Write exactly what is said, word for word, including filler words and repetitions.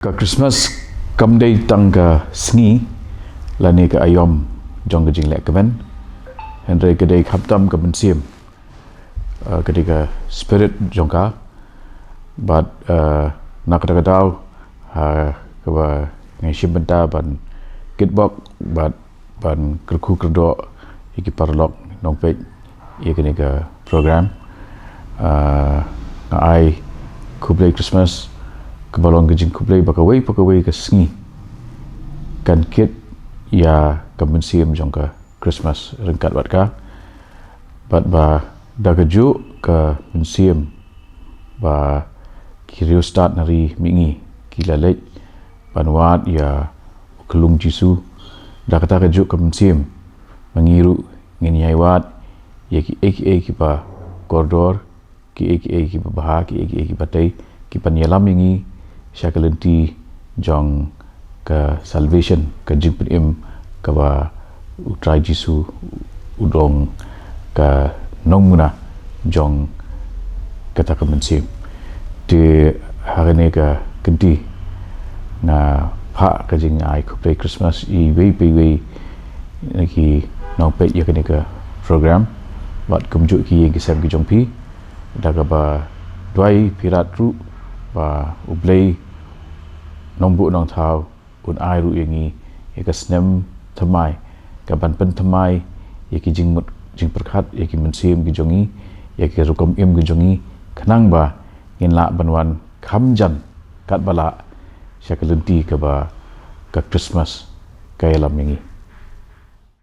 Ka Christmas kam dei tang ka sngi lane ka aiom jong ka jingleh kmen, hynrei ka dei khamtam ka mynsiem, eh, ka dei ka spirit jong ka. Bad, eh, na kata ka daw, ha kaba ngi shim bynta ban kitbok bad ban kyrkhu kyrdoh ïa ki paralok nongpeit ïa kane ka program. Ah, nga ai khublei Christmas kaba long ka jingkhublei ba kawei pa kawei ka sngi kan kit ïa ka mynsiem jong ka Christmas ryngkat bad ka. Bad ba da kajuh ka mynsiem ba ki riewstad na ri mihngi ki la leit ban wad ïa u khyllung Jisu, da kata kajuh ka mynsiem ma ngi ruh ngin ïai wad ïa kiei kiei kiba kordor, kiei kiei kiba bha, kiei kiei kiba tei, ki ban ïalam ïa ngi sha ka lynti jong ka salvation, ka jingpynim kaba u Trai Jisu u dei ka nongmuna jong kata ka mynsiem. Te ha kane ka kynti nga phah ka jingai khublei Christmas iwei pa iwei na ki nongpeit ïa kane ka program, bad kumjuh ki ïing ki sem ki jong phi, da kaba duwai pyrshah ruh ba U Blei Nongbuh Nongthaw un ai ruh ïa ngi ïa ka snem thymmai, ka ban pynthymmai ïa ki jingmut jingpyrkhat, ïa ki mynsiem ki jong ngi, ïa ki rukom im ki jong ngi, khnang ba ngin lah ban wan kham jan katba lah sha ka lynti kaba ka Christmas ka ïalam ïa ngi.